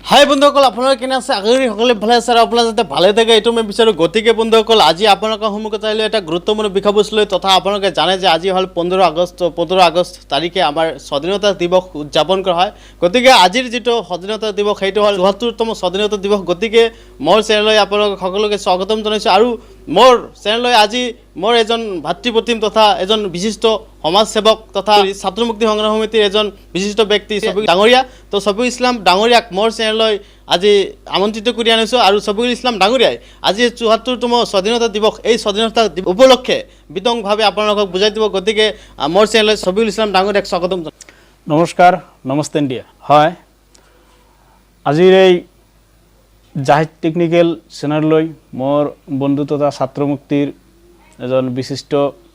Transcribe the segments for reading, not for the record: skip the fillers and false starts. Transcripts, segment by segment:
হাই বন্ধুসকল, আপোনালোকে কেনে আছে? আশা কৰি সকলোৱে ভালে আছে আৰু আপোনালোকে যাতে ভালে থাকে এইটো মই বিচাৰোঁ। গতিকে বন্ধুসকল, আজি আপোনালোকৰ সন্মুখত আহিলোঁ এটা গুৰুত্বপূৰ্ণ বিষয়বস্তু লৈ তথা আপোনালোকে জানে যে আজি হ'ল 15 আগষ্ট। 15 আগষ্ট তাৰিখে আমাৰ স্বাধীনতা দিৱস উদযাপন কৰা হয়। গতিকে আজিৰ যিটো স্বাধীনতা দিৱস, সেইটো হ'ল 74তম স্বাধীনতা দিৱস। গতিকে মোৰ চেনেললৈ আপোনালোক সকলোকে স্বাগতম জনাইছোঁ আৰু মোৰ চেনেললৈ আজি মোৰ এজন ভাতৃপ্ৰতিম তথা এজন বিশিষ্ট সমাজসেৱক তথা ছাত্ৰ মুক্তি সংগ্ৰাম সমিতিৰ এজন বিশিষ্ট ব্যক্তি ছফিক ডাঙৰীয়া। তো ছফিকুল ইছলাম ডাঙৰীয়াক মোৰ চেনেললৈ আজি আমন্ত্ৰিত কৰি আনিছোঁ আৰু ছফিকুল ইছলাম ডাঙৰীয়াই আজি 74তম স্বাধীনতা দিৱস, এই স্বাধীনতা উপলক্ষে বিতংভাৱে আপোনালোকক বুজাই দিব। গতিকে মোৰ চেনেললৈ ছফিকুল ইছলাম ডাঙৰীয়াক স্বাগতম জনাইছোঁ। নমস্কাৰ, নমস্তে ইণ্ডিয়া। হয়, আজিৰ এই জাহিদ টেকনিকেল চেনেললৈ মোৰ বন্ধু তথা ছাত্ৰ মুক্তিৰ এজন বিশিষ্ট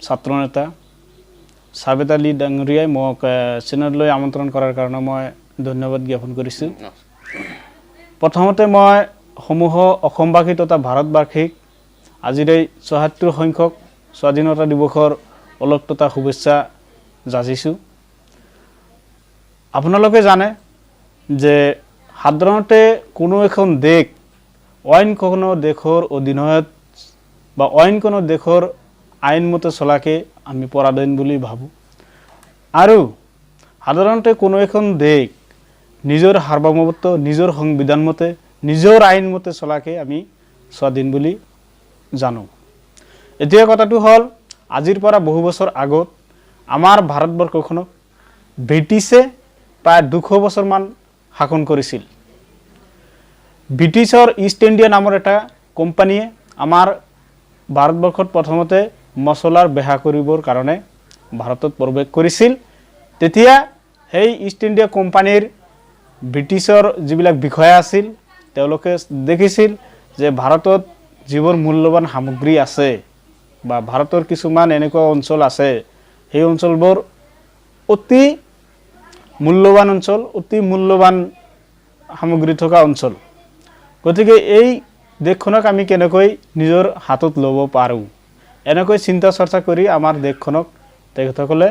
ছাত্ৰ নেতা চাবেদ আলী ডাঙৰীয়াই মোক চেনেললৈ আমন্ত্ৰণ কৰাৰ কাৰণে মই ধন্যবাদ জ্ঞাপন কৰিছোঁ। প্ৰথমতে মই সমূহ অসমবাসী তথা ভাৰতবাসীক আজিৰ এই 74 সংখ্যক স্বাধীনতা দিৱসৰ ওলগ তথা শুভেচ্ছা যাচিছোঁ। আপোনালোকে জানে যে সাধাৰণতে কোনো এখন দেশ অইন কোনো দেশৰ অধীনত বা অইন কোনো দেশৰ আইনমতে চলাকে আমি পৰাধীন বুলি ভাবোঁ আৰু সাধাৰণতে কোনো এখন দেশ নিজৰ সাৰ্বভৌমত্ব, নিজৰ সংবিধান মতে, নিজৰ আইন মতে চলাকে আমি স্বাধীন বুলি জানো। এতিয়া কথাটো হ'ল, আজিৰ পৰা বহু বছৰ আগত আমাৰ ভাৰতবৰ্ষখনক ব্ৰিটিছে প্ৰায় 200 বছৰমান শাসন কৰিছিল। ব্ৰিটিছৰ ইষ্ট ইণ্ডিয়া নামৰ এটা কোম্পানীয়ে আমাৰ ভাৰতবৰ্ষত প্ৰথমতে মছলাৰ বেহা কৰিবৰ কাৰণে ভাৰতত প্ৰৱেশ কৰিছিল। তেতিয়া সেই ইষ্ট ইণ্ডিয়া কোম্পানীৰ ব্ৰিটিছৰ যিবিলাক বিষয়া আছিল, তেওঁলোকে দেখিছিল যে ভাৰতত যিবোৰ মূল্যৱান সামগ্ৰী আছে বা ভাৰতৰ কিছুমান এনেকুৱা অঞ্চল আছে, সেই অঞ্চলবোৰ অতি মূল্যৱান অঞ্চল, অতি মূল্যৱান সামগ্ৰী থকা অঞ্চল। গতিকে এই দেশখনক আমি কেনেকৈ নিজৰ হাতত ল'ব পাৰোঁ, এনেকৈ চিন্তা চৰ্চা কৰি আমাৰ দেশখনক তেখেতসকলে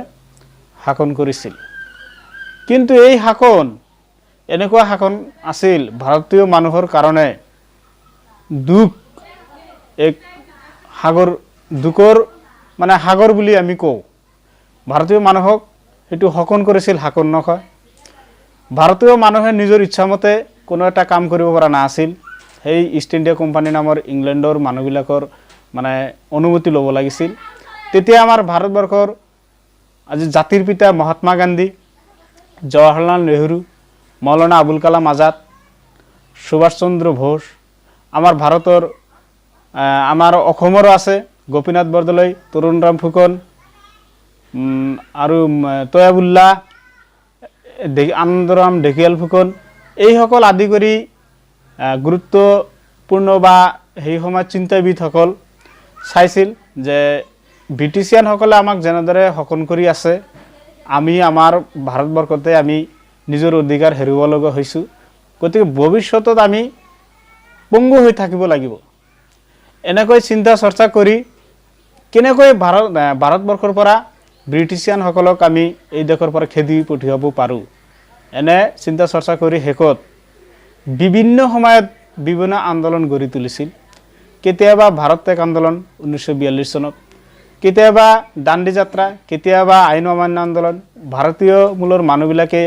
শাসন কৰিছিল। কিন্তু এই শাসন এনেকুৱা শাসন আছিল, ভাৰতীয় মানুহৰ কাৰণে দুখ এক সাগৰ, দুখৰ মানে সাগৰ বুলি আমি কওঁ। ভাৰতীয় মানুহক সেইটো শাসন কৰিছিল, শাসন নকয়। ভাৰতীয় মানুহে নিজৰ ইচ্ছামতে কোনো এটা কাম কৰিব পৰা নাছিল। সেই ইষ্ট ইণ্ডিয়া কোম্পানী নামৰ ইংলেণ্ডৰ মানুহবিলাকৰ মানে অনুমতি ল'ব লাগিছিল। তেতিয়া আমাৰ ভাৰতবৰ্ষৰ আজি জাতিৰ পিতা মহাত্মা গান্ধী, জৱাহৰলাল নেহৰু, মৌলানা আবুল কালাম আজাদ, সুভাষ চন্দ্ৰ বোস, আমাৰ ভাৰতৰ আমাৰ অসমৰো আছে গোপীনাথ বৰদলৈ, তৰুণৰাম ফুকন আৰু তয়াবুল্লাহ, আনন্দৰাম ঢেকিয়াল ফুকন, এইসকল আদি কৰি গুৰুত্বপূৰ্ণ বা সেই সময়ত চিন্তাবিদসকল চাইছিল যে ব্ৰিটিছিয়ানসকলে আমাক যেনেদৰে শাসন কৰি আছে, আমি আমাৰ ভাৰতবৰ্ষতে আমি নিজৰ অধিকাৰ হেৰুৱাব লগা হৈছোঁ। গতিকে ভৱিষ্যতত আমি পংগু হৈ থাকিব লাগিব। এনেকৈ চিন্তা চৰ্চা কৰি কেনেকৈ ভাৰতবৰ্ষৰ পৰা ব্ৰিটিছিয়ানসকলক আমি এই দেশৰ পৰা খেদি পঠিয়াব পাৰোঁ, এনে চিন্তা চৰ্চা কৰি শেষত বিভিন্ন সময়ত বিভিন্ন আন্দোলন গঢ়ি তুলিছিল। কেতিয়াবা ভাৰত ত্যাগ আন্দোলন 1942 চনত, কেতিয়াবা দাণ্ডি যাত্ৰা, কেতিয়াবা আইন অমান্য আন্দোলন, ভাৰতীয় মূলৰ মানুহবিলাকে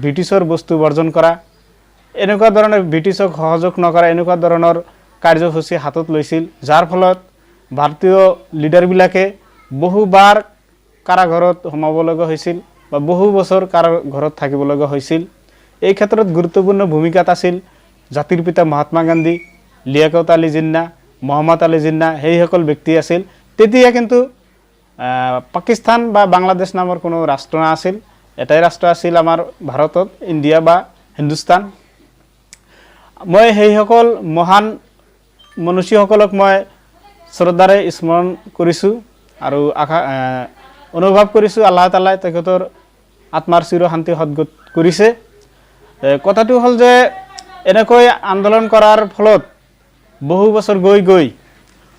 ব্ৰিটিছৰ বস্তু বৰ্জন কৰা, এনেকুৱা ধৰণৰ ব্ৰিটিছক সহযোগ নকৰা, এনেকুৱা ধৰণৰ কাৰ্যসূচী হাতত লৈছিল, যাৰ ফলত ভাৰতীয় লিডাৰবিলাকে বহুবাৰ কাৰাঘৰত সোমাব লগা হৈছিল বা বহু বছৰ কাৰাঘৰত থাকিব লগা হৈছিল। এই ক্ষেত্ৰত গুৰুত্বপূৰ্ণ ভূমিকাত আছিল জাতিৰ পিতা মহাত্মা গান্ধী, লিয়াকত আলী জিন্না, মহম্মদ আলী জিন্না, সেইসকল ব্যক্তি আছিল। তেতিয়া কিন্তু পাকিস্তান বা বাংলাদেশ নামৰ কোনো ৰাষ্ট্ৰ নাছিল। এটাই ৰাষ্ট্ৰ আছিল আমাৰ ভাৰতত, ইণ্ডিয়া বা হিন্দুস্তান। মই সেইসকল মহান মনীষীসকলক মই শ্ৰদ্ধাৰে স্মৰণ কৰিছোঁ আৰু আশা অনুভৱ কৰিছোঁ, আল্লাহ তালাই তেখেতৰ আত্মাৰ চিৰ শান্তি সদ্গত কৰিছে। কথাটো হ'ল যে এনেকৈ আন্দোলন কৰাৰ ফলত বহু বছৰ গৈ গৈ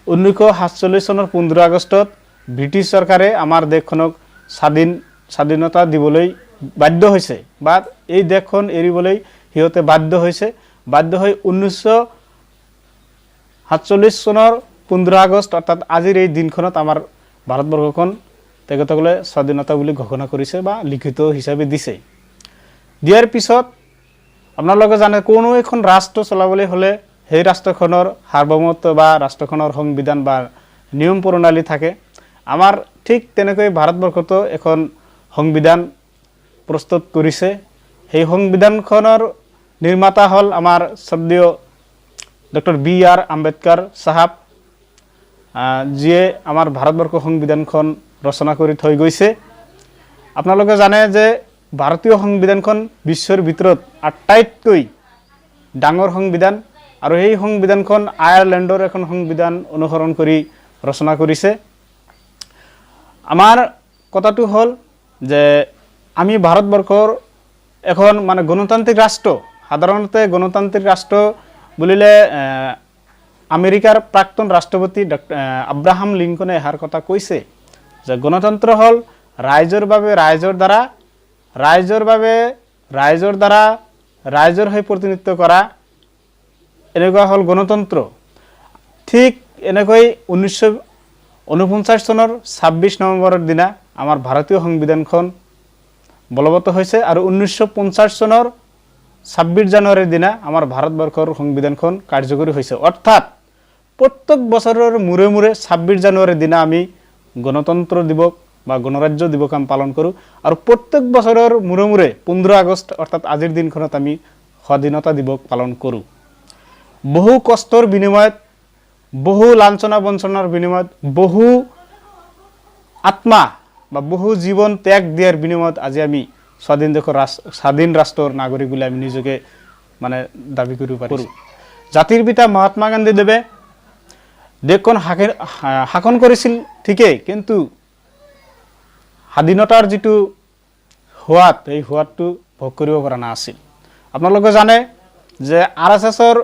1947 চনৰ 15 আগষ্টত ব্ৰিটিছ চৰকাৰে আমাৰ দেশখনক স্বাধীনতা দিবলৈ বাধ্য হৈছে বা এই দেশখন এৰিবলৈ সিহঁতে বাধ্য হৈছে। বাধ্য হৈ 1947 চনৰ 15 আগষ্ট, অৰ্থাৎ আজিৰ এই দিনখনত আমাৰ ভাৰতবৰ্ষখন তেখেতসকলে স্বাধীনতা বুলি ঘোষণা কৰিছে বা লিখিত হিচাপে দিছে। দিয়াৰ পিছত আপোনালোকে জানে, কোনো এখন ৰাষ্ট্ৰ চলাবলৈ হ'লে সেই ৰাষ্ট্ৰখনৰ সাৰ্বভৌমত্ব বা ৰাষ্ট্ৰখনৰ সংবিধান বা নিয়ম প্ৰণালী থাকে। আমাৰ ঠিক তেনেকৈ ভাৰতবৰ্ষতো এখন সংবিধান প্ৰস্তুত কৰিছে। সেই সংবিধানখনৰ নিৰ্মাতা হ'ল আমাৰ শ্ৰদ্ধেয় ডক্টৰ বি আৰ আম্বেদকাৰ চাহাব, যিয়ে আমাৰ ভাৰতবৰ্ষ সংবিধানখন ৰচনা কৰি থৈ গৈছে। আপোনালোকে জানে যে ভাৰতীয় সংবিধানখন বিশ্বৰ ভিতৰত আটাইতকৈ ডাঙৰ সংবিধান আৰু সেই সংবিধানখন আয়াৰলেণ্ডৰ এখন সংবিধান অনুসৰণ কৰি ৰচনা কৰিছে। আমাৰ কথাটো হ'ল যে আমি ভাৰতবৰ্ষৰ এখন মানে গণতান্ত্ৰিক ৰাষ্ট্ৰ। সাধাৰণতে গণতান্ত্ৰিক ৰাষ্ট্ৰ বুলিলে আমেৰিকাৰ প্ৰাক্তন ৰাষ্ট্ৰপতি ডক্টৰ আব্ৰাহাম লিংকনে এষাৰ কথা কৈছে যে গণতন্ত্ৰ হ'ল ৰাইজৰ বাবে, ৰাইজৰ দ্বাৰা, ৰাইজৰ বাবে, ৰাইজৰ দ্বাৰা, ৰাইজৰ হৈ প্ৰতিনিধিত্ব কৰা, এনেকুৱা হ'ল গণতন্ত্ৰ। ঠিক এনেকৈ 1949 চনৰ 26 নৱেম্বৰৰ দিনা আমাৰ ভাৰতীয় সংবিধানখন বলবৎ হৈছে আৰু 1950 চনৰ 26 জানুৱাৰীৰ দিনা আমাৰ ভাৰতবৰ্ষৰ সংবিধানখন কাৰ্যকৰী হৈছে। অৰ্থাৎ প্ৰত্যেক বছৰৰ মূৰে মূৰে 26 জানুৱাৰীৰ দিনা আমি গণতন্ত্ৰ দিৱস বা গণৰাজ্য দিৱস আমি পালন কৰোঁ আৰু প্ৰত্যেক বছৰৰ মূৰে মূৰে 15 আগষ্ট, অৰ্থাৎ আজিৰ দিনখনত আমি স্বাধীনতা দিৱস পালন কৰোঁ। বহু কষ্টৰ বিনিময়ত, বহু লাঞ্ছনা বঞ্চনাৰ বিনিময়ত, বহু আত্মা বা বহু জীৱন ত্যাগ দিয়াৰ বিনিময়ত আজি আমি স্বাধীন দেশৰ স্বাধীন ৰাষ্ট্ৰৰ নাগৰিক বুলি আমি নিজকে মানে দাবী কৰিব পাৰোঁ। জাতিৰ পিতা মহাত্মা গান্ধীদেৱে দেশখন শাসন কৰিছিল ঠিকেই, কিন্তু স্বাধীনতাৰ যিটো সোৱাদ, এই সোৱাদটো ভোগ কৰিব পৰা নাছিল। আপোনালোকে জানে যে আৰএছএছৰ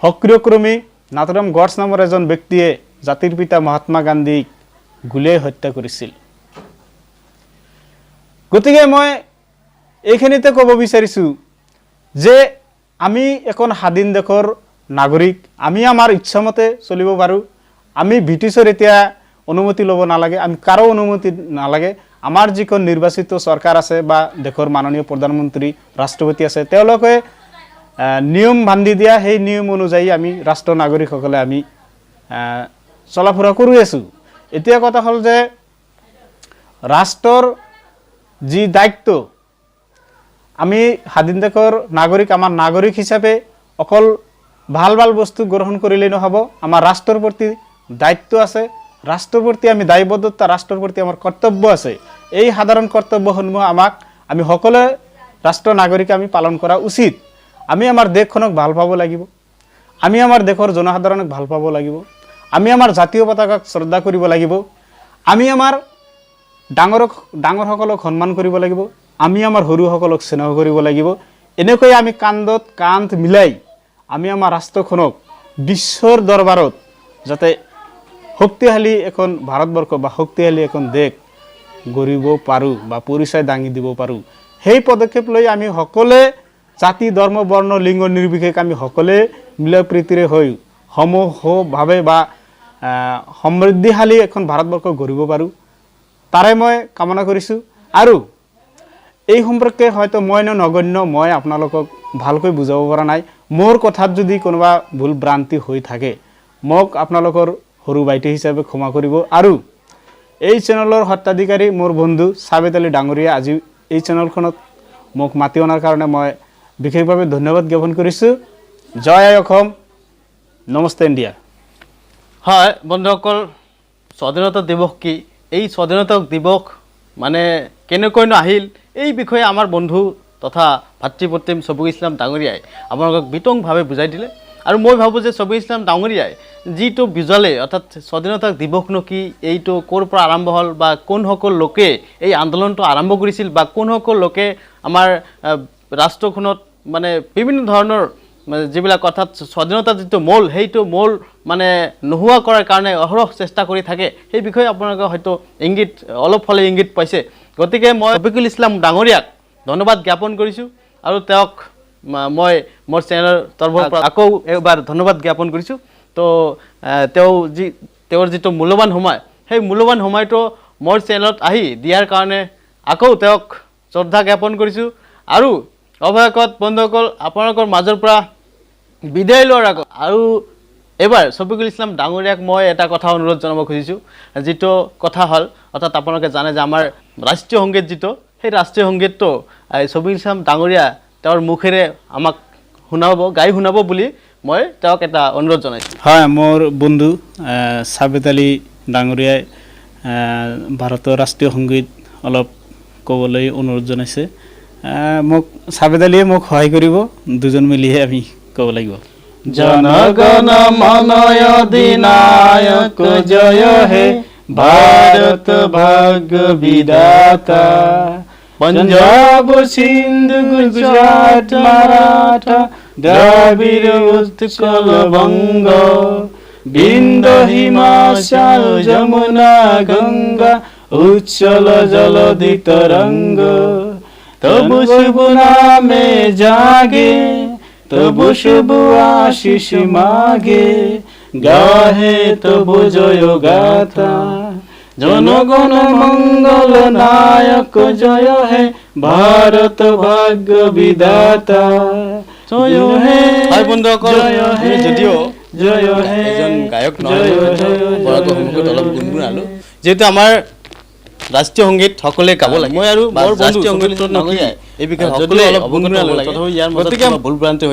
সক্ৰিয় কৰ্মী নাথুৰাম গডছে নামৰ এজন ব্যক্তিয়ে জাতিৰ পিতা মহাত্মা গান্ধীক গুলীয়াই হত্যা কৰিছিল। গতিকে মই এইখিনিতে ক'ব বিচাৰিছোঁ যে আমি এখন স্বাধীন দেশৰ নাগৰিক। আমি আমাৰ ইচ্ছামতে চলিব পাৰোঁ। আমি ব্ৰিটিছৰ এতিয়া অনুমতি ল'ব নালাগে, আমি কাৰো অনুমতি নালাগে। আমাৰ যিখন নিৰ্বাচিত চৰকাৰ আছে বা দেশৰ মাননীয় প্ৰধানমন্ত্ৰী, ৰাষ্ট্ৰপতি আছে, তেওঁলোকে নিয়ম বান্ধি দিয়া সেই নিয়ম অনুযায়ী আমি ৰাষ্ট্ৰ নাগৰিকসকলে আমি চলা ফুৰা কৰি আছোঁ। এতিয়া কথা হ'ল যে ৰাষ্ট্ৰৰ যি দায়িত্ব, আমি স্বাধীন দেশৰ নাগৰিক, আমাৰ নাগৰিক হিচাপে অকল ভাল ভাল বস্তু গ্ৰহণ কৰিলেই নহ'ব। আমাৰ ৰাষ্ট্ৰৰ প্ৰতি দায়িত্ব আছে, ৰাষ্ট্ৰৰ প্ৰতি আমি দায়বদ্ধতা, ৰাষ্ট্ৰৰ প্ৰতি আমাৰ কৰ্তব্য আছে। এই সাধাৰণ কৰ্তব্যসমূহ আমাক আমি সকলোৱে ৰাষ্ট্ৰৰ নাগৰিকে আমি পালন কৰা উচিত। আমি আমাৰ দেশখনক ভাল পাব লাগিব, আমি আমাৰ দেশৰ জনসাধাৰণক ভাল পাব লাগিব, আমি আমাৰ জাতীয় পতাকাক শ্ৰদ্ধা কৰিব লাগিব, আমি আমাৰ ডাঙৰসকলক সন্মান কৰিব লাগিব, আমি আমাৰ সৰুসকলক স্নেহ কৰিব লাগিব। এনেকৈ আমি কান্ধত কান্ধ মিলাই আমি আমাৰ ৰাষ্ট্ৰখনক বিশ্বৰ দৰবাৰত যাতে শক্তিশালী এখন ভাৰতবৰ্ষ বা শক্তিশালী এখন দেশ গঢ়িব পাৰোঁ বা পৰিচয় দাঙি দিব পাৰোঁ, সেই পদক্ষেপ লৈ আমি সকলোৱে জাতি, ধৰ্ম, বৰ্ণ, লিংগ নিৰ্বিশেষে আমি সকলোৱে মিলা প্ৰীতিৰে হৈ সমূহভাৱে বা সমৃদ্ধিশালী এখন ভাৰতবৰ্ষ গঢ়িব পাৰোঁ, তাৰে মই কামনা কৰিছোঁ। আৰু এই সম্পৰ্কে হয়তো মই নগণ্য, মই আপোনালোকক ভালকৈ বুজাব পৰা নাই। মোৰ কথাত যদি কোনোবা ভুল ভ্ৰান্তি হৈ থাকে, মোক আপোনালোকৰ সৰু ভাইটি হিচাপে ক্ষমা কৰিব। আৰু এই চেনেলৰ সত্বাধিকাৰী মোৰ বন্ধু চাবেদ আলী ডাঙৰীয়া আজি এই চেনেলখনত মোক মাতি অনাৰ কাৰণে মই বিশেষভাৱে ধন্যবাদ জ্ঞাপন কৰিছোঁ। জয় আই অসম, নমস্তে ইণ্ডিয়া। হয় বন্ধুসকল, স্বাধীনতা দিৱস কি, এই স্বাধীনতা দিৱস মানে কেনেকৈনো আহিল, এই বিষয়ে আমাৰ বন্ধু তথা ভাতৃপ্ৰতিম ছবিকুল ইছলাম ডাঙৰীয়াই আপোনালোকক বিতংভাৱে বুজাই দিলে। আৰু মই ভাবোঁ যে ছবিকুল ইছলাম ডাঙৰীয়াই যিটো বুজালে, অৰ্থাৎ স্বাধীনতা দিৱসনো কি, এইটো ক'ৰ পৰা আৰম্ভ হ'ল বা কোনসকল লোকে এই আন্দোলনটো আৰম্ভ কৰিছিল বা কোনসকল লোকে আমাৰ ৰাষ্ট্ৰখনত মানে বিভিন্ন ধৰণৰ মানে যিবিলাক, অৰ্থাৎ স্বাধীনতাৰ যিটো মূল, সেইটো মূল মানে নোহোৱা কৰাৰ কাৰণে অহৰহ চেষ্টা কৰি থাকে, সেই বিষয়ে আপোনালোকে হয়তো ইংগিত অলপ হ'লে ইংগিত পাইছে। গতিকে মই ৰফিকুল ইছলাম ডাঙৰীয়াক ধন্যবাদ জ্ঞাপন কৰিছোঁ আৰু তেওঁক মই মোৰ চেনেলৰ তৰফৰ পৰা আকৌ এবাৰ ধন্যবাদ জ্ঞাপন কৰিছোঁ। তো তেওঁ যি তেওঁৰ যিটো মূল্যৱান সময়, সেই মূল্যৱান সময়টো মোৰ চেনেলত আহি দিয়াৰ কাৰণে আকৌ তেওঁক শ্ৰদ্ধা জ্ঞাপন কৰিছোঁ। আৰু অৱশেষত বন্ধুসকল, আপোনালোকৰ মাজৰ পৰা বিদায় লোৱাৰ আগত আৰু এবাৰ ছফিকুল ইছলাম ডাঙৰীয়াক মই এটা কথা অনুৰোধ জনাব খুজিছোঁ, যিটো কথা হ'ল অৰ্থাৎ আপোনালোকে জানে যে আমাৰ ৰাষ্ট্ৰীয় সংগীত যিটো, সেই ৰাষ্ট্ৰীয় সংগীতটো এই ছফিকুল ইছলাম ডাঙৰীয়া তেওঁৰ মুখেৰে আমাক শুনাব, গাই শুনাব বুলি মই তেওঁক এটা অনুৰোধ জনাইছোঁ। হয়, মোৰ বন্ধু চাবেদ আলী ডাঙৰীয়াই ভাৰতৰ ৰাষ্ট্ৰীয় সংগীত অলপ ক'বলৈ অনুৰোধ জনাইছে। মোক চাবেদ আলীয়ে মোক সহায় কৰিব, দুজন মিলিহে আমি ক'ব লাগিব। জনগণ মন অধিনায়ক জয় হে ভাৰত ভাগ্য বিধাতা, পঞ্জাব সিন্ধু গুজৰাট মাৰাঠা দ্ৰাবিড় উৎকল বংগ, বিন্ধ্য হিমাচল যমুনা গঙ্গা উচ্ছল জলধি তরঙ্গ, তব শুভ নামে জাগে তব শুভ আশিস মাগে, গাহে তব জয় গাথা, জনগণ মঙ্গল নায়ক জয় হে ভাৰত ভাগ্য বিধাতা, জয় হে। হয় বন্ধুসকল, জয় হে, আমি যদিও জয় হে, এজন গায়ক নহয়, জয় হে, আপোনালোকৰ সন্মুখত অলপ গুণগুণালো। যিহেতু আমাৰ ৰাষ্ট্ৰীয় সংগীত সকলোৱে গাব লাগে, মই আৰু বা মোৰ বন্ধু ৰাষ্ট্ৰীয় সংগীতটো ছফিকুল নগৰীয়াই এই বিষয়ে যদিও সকলোৱে অলপ অৱগত গুণগুণালো, হ'ব লাগে। তথাপিও ইয়াৰ মাজত গতিকে কিবা ভুল ভ্ৰান্তি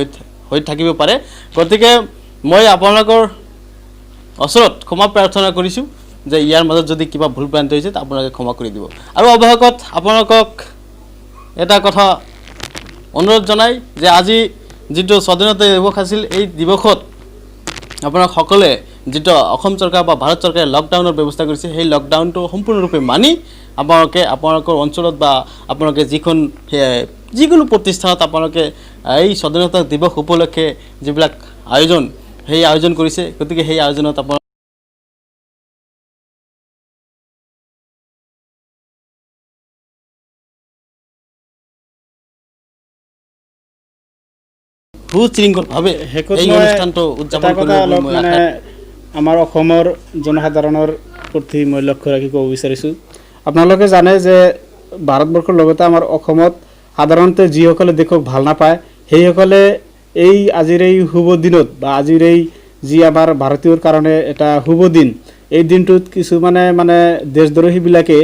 হৈ থাকিব পাৰে। গতিকে মই আপোনালোকৰ ওচৰত ক্ষমা প্ৰাৰ্থনা কৰিছোঁ যে ইয়াৰ মাজত যদি কিবা ভুল ভ্ৰান্তি হৈছে আপোনালোকে ক্ষমা কৰি দিব। আৰু অৱশেষত আপোনালোকক এটা কথা অনুৰোধ জনাই যে আজি যিটো স্বাধীনতা দিৱস আছিল, এই দিৱসত আপোনাক সকলোৱে যিটো অসম চৰকাৰ বা ভাৰত চৰকাৰে লকডাউনৰ ব্যৱস্থা কৰিছে, সেই লকডাউনটো সম্পূৰ্ণৰূপে মানি আপোনালোকে আপোনালোকৰ অঞ্চলত বা আপোনালোকে যিকোনো প্ৰতিষ্ঠানত আপোনালোকে এই স্বাধীনতা দিৱস উপলক্ষে যিবিলাক আয়োজন, সেই আয়োজন কৰিছে, গতিকে সেই আয়োজনত আপোনালোকে সুশৃংখলভাৱে শেষত এই মই অনুষ্ঠানটো উদযাপন এটা কথা কৰিব বুলি অলপ মই মানে আশা আমাৰ অসমৰ জনসাধাৰণৰ প্ৰতি মই লক্ষ্য ৰাখি ক'ব বিচাৰিছোঁ, আপোনালোকে জানে যে ভাৰতবৰ্ষৰ লগতে আমাৰ অসমত সাধাৰণতে যিসকলে দেশক ভাল নাপায় সেইসকলে এই আজিৰ এই শুভ দিনত বা আজিৰ এই যি আমাৰ ভাৰতীয়ৰ কাৰণে এটা শুভ দিন, এই দিনটোত কিছুমানে মানে দেশদ্ৰোহীবিলাকে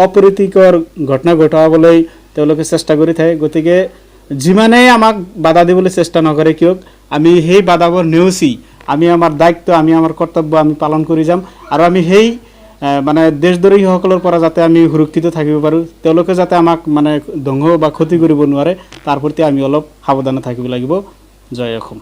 অপ্ৰীতিকৰ ঘটনা ঘটাবলৈ তেওঁলোকে চেষ্টা কৰি থাকে। গতিকে যিমানেই আমাক বাধা দিবলৈ চেষ্টা নকৰে কিয়, আমি সেই বাধাবোৰ নেওচি আমি আমাৰ দায়িত্ব, আমি আমাৰ কৰ্তব্য আমি পালন কৰি যাম। আৰু আমি সেই মানে দেশদ্ৰোহীসকলৰ পৰা যাতে আমি সুৰক্ষিত থাকিব পাৰোঁ, তেওঁলোকে যাতে আমাক মানে ধ্বংস বা ক্ষতি কৰিব নোৱাৰে, তাৰ প্ৰতি আমি অলপ সাৱধানে থাকিব লাগিব। জয় অসম।